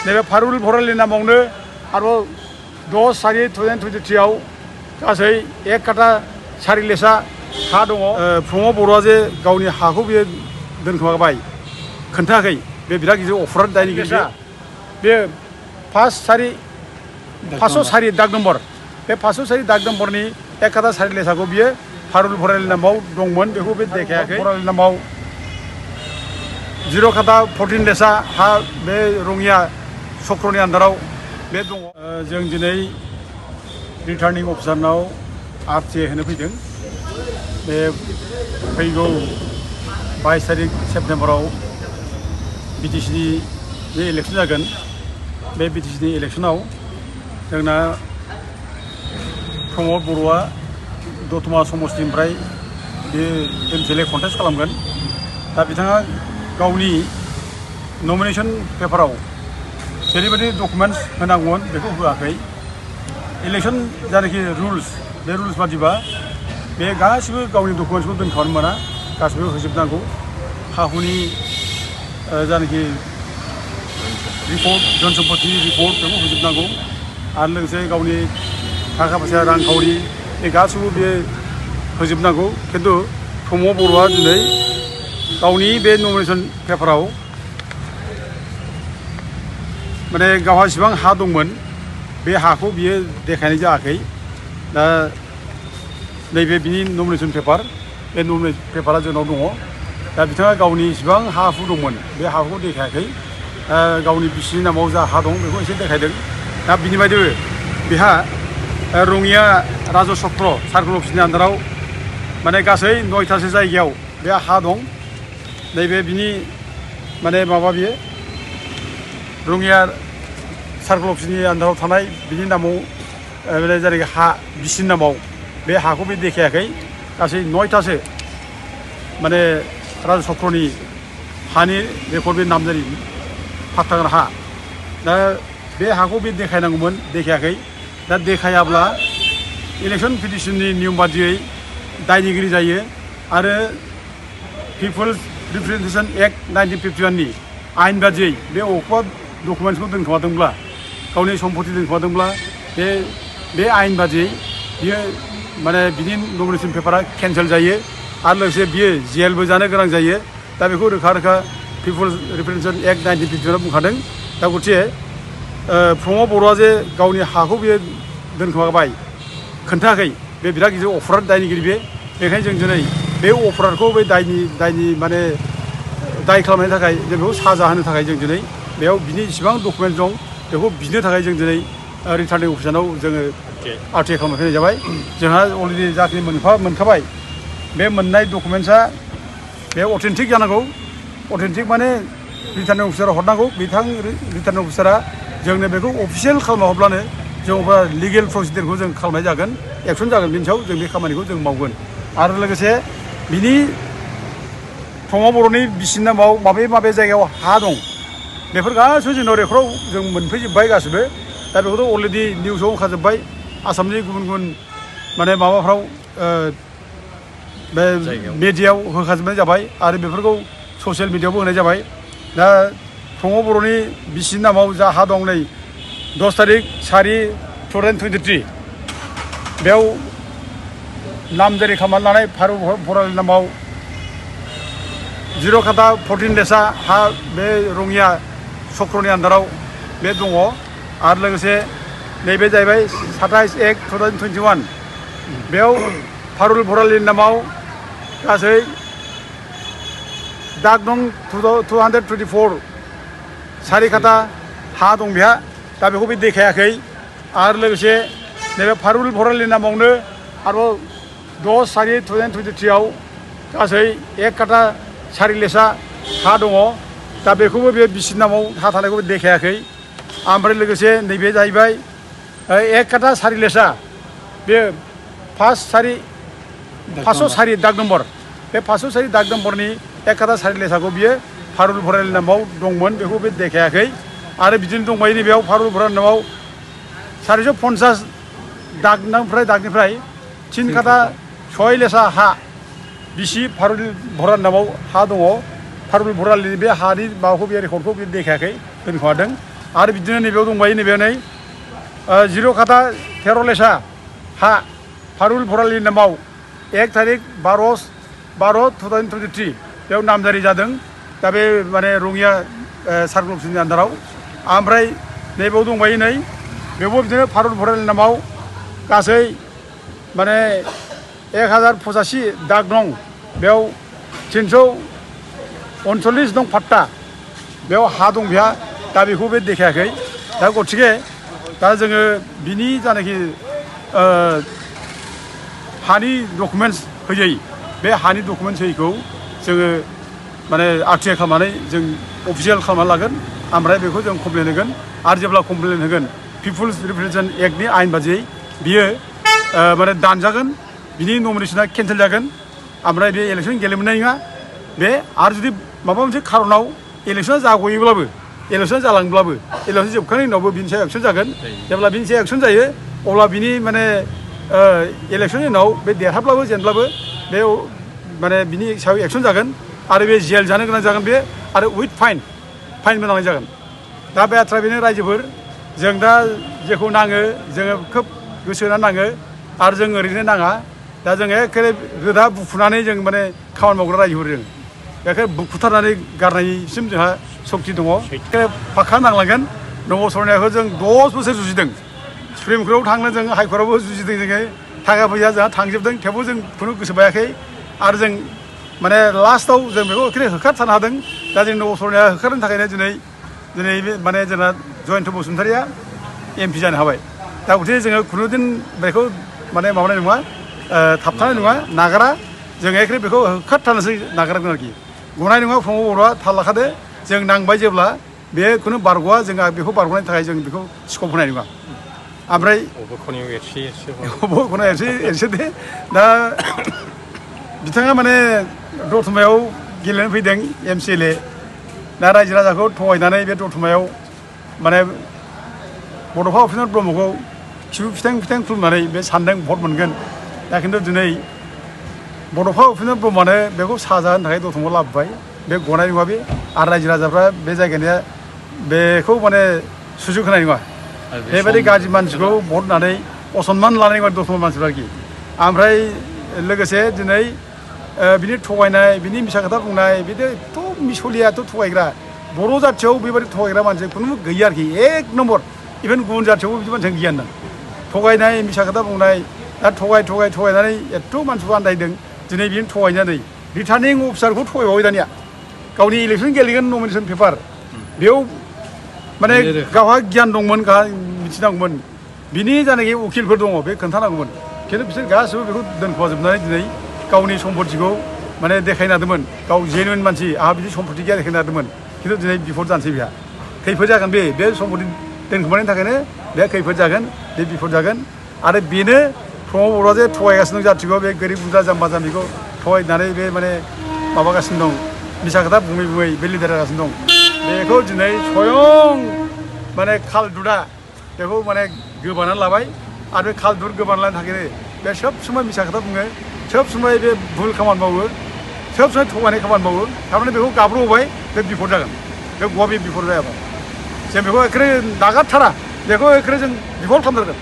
नैबे फारुल भरालिनि नामावनो आरोबाव 10/4/2023 गासै 1 काटा 4 लेसा हा दङ। प्रमद बर'आ जे गावनि हाखौ बियो दोनखोमाबाय खोन्थायाखै बे बिराद गिदिर अफराद दायनिगिरि। बे 504 दाग नम्बर बे 504 दाग नम्बरनि 1 काटा 4 लेसाखौ बियो फारुल भरालिनि नामाव दंमोन बेखौ बे देखायाखै। भरालिनि नामाव 0 काटा 14 लेसा हा बे रङिया चक्रनि आन्दाराव बे दङ। जों दिनै रिटार्निं अफिसारनाव आरटिए होनो फैदों। बे फैगौ 22 तारिख सेप्तेम्बराव बिटिसिनि जे इलेक्सन जागोन बे बिटिसिनि इलेक्सनाव जोंना प्रमद बर'आ दतमा समस्तिनिफ्राय बे एमसिएलए कन्टेस्ट खालामगोन। दा बिथाङा गावनि नमिनेशन पेपाराव जेरैबायदि डकुमेन्ट्स होनांगौमोन बेखौ होआखै। इलेक्सन जानाखि रुल्स बे रुल्स बादिबा बे गासिबो गावनि डकुमेन्ट्सखौ दोनखानो मोना, गासिबो होजोबनांगौ। हा हुनि जानाखि रिपर्ट धन सम्पति रिपर्ट बेखौ होजोबनांगौ आरो लोगोसे गावनि थाखा फैसा रांखावरि बे गासिबो बे होजोबनांगौ। खिन्थु प्रमद बर'आ दिनै गावनि बे नमिनेशन पेपाराव माने गावहा जेसेबां हा दंमोन बे हाखौ बियो देखायनाय जायाखै। दा नैबे बिनि नमिनेशन पेपार बे नमिनेशन पेपारा जोंनाव दङ। दा बिथाङा गावनि जेसेबां हा हु दंमोन बे हाखौ देखायाखै। गावनि बिसिनि नामाव जा हा दं बेखौ एसे देखायदों। दा बिनि बायदिबो बेहा रङिया राज' चक्र सार्कोल अफिसनि आन्दाराव माने गासै 9थासो जायगायाव बे हा दं। नैबे बिनि माने माबा बियो रङिया सार्कोल अफिसनि आन्दाराव थानाय बिनि नामाव जायनाखि हा बिसिनि नामाव बे हाखौ बे देखायाखै। गासै 9थासो माने राज' चक्रनि हानि रेकर्ड बे नामजारि फाट्टा गोनां हा। दा बे हाखौ बे देखायनांगौमोन, देखायाखै। दा देखायाब्ला इलेक्सन पिटिसननि नियम बादियै दायनिगिरि जायो आरो पिपल्स रिप्रेजेन्टेसन एक्ट 1951 नि आयेन बादियै बे अबेबा डकुमेन्ट्सखौ दोनखोमादोंब्ला गावनि सम्पति दोनखोमादोंब्ला बे आयेन बादियै बियो माने बिनि नमिनेशन पेपारा केन्सेल जायो आरो लोगोसे बियो जेलबो जानो गोनां जायो। दा बेखौ रोखा रोखा पिपल्स रिप्रेजेन्टेसन एक्ट 1951 बुंखादों। दा गथिखे प्रमद बर'आ जे गावनि हाखौ बियो दोनखोमाबाय खोन्थायाखै बे बिराद गिदिर अफराद दायनिगिरि। बेखायनो जों दिनै बे अफरादखौ बे दायनि माने दाय खालामनायनि थाखाय जों बेखौ साजा होनो थाखाय जों दिनै बेयाव बिनि जेसेबां डकुमेन्ट दं बेखौ बिनो थाखाय जों दिनै रिटार्निं अफिसाराव जोङो आरटिए खालामनो फैनाय जाबाय। जोंहा अलरेडि जाखिनि मोनखाबाय बे मोननाय डकुमेन्ट्सआ बे अथेन्टिक जानांगौ। अथेन्टिक माने रिटार्निं अफिसाराव हरनांगौ। रिटार्निं अफिसारा जोंनो बेखौ अफिसियेल खालामना हरब्लानो जों अब्ला लिगेल प्रसिडियरखौ जों खालामनाय जागोन, एक्सन जागोन। बिनि सायाव जों बे खामानिखौ जों मावगोन। आरो लोगोसे बिनि प्रमद बर'नि बिसिनि नामाव माबे जायगायाव हा दं बेफोर गासैबो जोंनाव रेकर्डआव जों मोनफैजोब्बाय गासिबो। दा बेखौथ' अलरेडि निउसाव ओंखारजोब्बाय, आसामनि गुबुन माने माबाफ्राव बे मिडियायाव होखाजोबनाय जाबाय आरो बेफोरखौ ससियेल मिडियायावबो होनाय जाबाय। दा प्रमद बर'नि बिसिनि नामाव जा हा दं नै 10/4/2023 बेयाव नामजारि खालामनानै लानाय फारुल भरालिनि नामाव 0 काटा 14 लेसा हा बे रङिया चक्रनि आन्दाराव बे दङ। आरो लोगोसे नैबे जाहैबाय 27/1/2021 बेयाव फारुल भरालिनि नामाव गासै दाग दं 224 4 काटा हा दं बेहा। दा बेखौ बे देखायाखै। आरो लोगोसे नैबे फारुल भरालिनि नामावनो आरोबाव 10/4/2023 गासै 1 काटा 4 लेसा हा दङ। दा बेखौबो बे बिसिनि नामाव हा थानायखौबो देखायाखै। ओमफ्राय लोगोसे नैबे जाहैबाय 1 काटा 4 लेसा बे 504 दाग नम्बर बे 504 दाग नम्बरनि 1 काटा 4 लेसाखौ बियो फारुल भरालिनि नामाव दंमोन बेखौ बे देखायाखै। आरो बिदिनो दंबायो नैबेयाव फारुल भरालिनि नामाव 450 दागनिफ्राय 3 काटा 6 लेसा हा बिसि फारुल भरालिनि नामाव हा दङ। फारुल भरालिनि बे हानि माबाखौ बे रेकर्डखौ बे देखायाखै, दोनखोमादों। आरो बिदिनो नैबेयाव दंबायो नैबेयाव नै जिर' खाथा 13 लेसा हा फारुल भरालिनि नामाव 1 तारिख 12/12/2023 बेयाव नामजारि जादों दा बे माने रङिया सार्कल अफिसनि आन्दाराव ओमफ्राय नैबेयाव दंबायो नै बेयावबो बिदिनो फारुल भरालिनि नामाव गासै माने 1085 दाग दं बेयाव 339 दं फाट्टा बेयाव हा दं बेहा दा बेखौ बे देखायाखै दा गथिखे दा जोङो बिनि जानाखि हानि डकुमेन्टस होयै बे हानि डकुमेन्टस होयैखौ जोङो माने आरटिआइ खालामनानै जों अफिसियेल खालामनानै लागोन ओमफ्राय बेखौ जों कमप्लेन होगोन आरो जेब्ला कमप्लेन होगोन पिपुल्स रिप्रेजेन्टेसन एक्टनि आयेन बादियै बियो माने दानजागोन बिनि नमिनेसना केन्सेल जागोन ओमफ्राय बे इलेक्सन गेलेनो मोननाय नङा बे आरो जुदि माबा मोनसे खारनाव इलेक्सना जागयोब्लाबो इलेक्सन जालांब्लाबो इलेक्सन जोबखांनायनि उनावबो बिनि सायाव एक्सन जागोन जेब्ला बिनि सायाव एक्सन जायो अब्ला बिनि माने इलेक्सननि उनाव बे देरहाब्लाबो जेनब्लाबो बे माने बिनि सायाव एक्सन जागोन आरो बे जेल जानो गोनां जागोन बे आरो उइथ फाइनबो नांनाय जागोन दा बे बाथ्रा बेनो रायजोफोर जों दा जेखौ नाङो जोङो खोब गोसो होनानै नाङो आरो जों ओरैनो नाङा दा जों एखेबारे रोदा बुखुनानै जों माने खामानि मावग्रा रायजोफोर जों बेखौ बुखुथारनानै गारनायसिम जोंहा सक्ति दङ फाखा नांलांगोन नब सरनायखौ जों 10 बोसोर जुजिदों सुप्रिम कर्टआव थांनो जों हाइकर्टआवबो जुजिदों जोङो थाखा फैसा जोंहा थांजोबदों थेवबो जों खुनु गोसो बायाखै आरो जों माने लास्टआव जों बेखौ एखेबारे होखारथारनो हादों दा जों नब सरनाया होखारनो थाखायनो दिनै बे माने जोंना जयन्त बसुमतारिया MP जानो हाबाय दा गथिखे जोङो खुनुदिन बेखौ माने माबानाय नङा थाबथानाय नङा नागारा जों एखेबारे बेखौ होखारथारनोसै नागारगोन आरोखि गनाय नङा प्रमद बर'आ थाल लाखादो जों नांबाय जेब्ला बे खुनु बारग'आ जोंहा बेखौ बारग'नायनि थाखाय जों बेखौ स्कप होनाय नङा ओमफ्राय खनायाव एरसो दे दा बिथाङा माने दतमायाव गेलेनो फैदों MCLA दा रायजो राजाखौ थगायनानै बे दतमायाव माने बड'फा उपेन्द्र ब्रह्मखौ खिबु फिथां खुलुमनानै बे सानदों भट मोनगोन दा खिन्थु दिनै बड'फा उपेन्द्र ब्रह्मआनो बेखौ साजा होनो थाखाय दतमायाव लाबोबाय बे गनाय नङा बे आरो रायजो राजाफ्रा बे जायगानिया बेखौ माने सुजुग होनाय नङा बेबायदि गाज्रि मानसिखौ भट होनानै असनमान लानाय नङा दतमा मानसिफ्रा आरोखि ओमफ्राय लोगोसे दिनै बिनि थगायनाय बिनि मिसा खोथा बुंनाय बिदि एथ' मिसलियाथ' थगायग्रा बर' जाथियाव बेबायदि थगायग्रा मानसि खुनु गैया आरोखि 1 नम्बर इभेन गुबुन जाथियावबो बिदि मानसिया गैया होनदों थगायनाय मिसा खोथा बुंनाय दा थगायनानै एथ' मानसिखौ आन्दायदों दिनै बिनो थगायनानै रिटार्निं अफिसारखौ थगायबावबाय दानिया गावनि इलेक्सन गेलेगोन नमिनेसन पेपार बेयाव माने गावहा गियान दंमोन गावहा मिथिनांगौमोन बिनि जानाखि उकिलफोर दङ बे खोन्थानांगौमोन खिन्थु बिसोर गासिबो बेखौ दोनखुमाजोबनानै दिनै गावनि सम्पतिखौ माने देखायनो हादोंमोन गाव जेनुइन मानसि आंहा बिदि सम्पति गैया देखायनो हादोंमोन खिन्थु दिनै बिफद जानोसै बेहा खैफोद जागोन बे सम्पति दोनखुमानायनि थाखायनो बे खैफोद जागोन बे बिफद जागोन आरो बेनो प्रमद बर'आ जे थगायगासिनो दं जाथिखौ बे गोरिब गुन्द्रा जाम्बा जाम्बिखौ थगायनानै बे माने माबागासिनो दं मिसा खोथा बुङै बे लिडार जागासिनो दं बेखौ दिनै स्वयं माने खालदुदा बेखौ माने गोबानानै लाबाय आरो बे खालदुद गोबानानै लानो थाखायनो बे सब समय मिसा खोथा बुङो सब समय बे भुल खामानि मावो सब समय थगायनाय खामानि मावो थारमाने बेखौ गाब्र'होबाय बे बिफद जागोन बे गवा बे बिफद जायाबा जों बेखौ एखेबारे नागारथारा बेखौ एखेबारे जों बिफद खालामथारगोन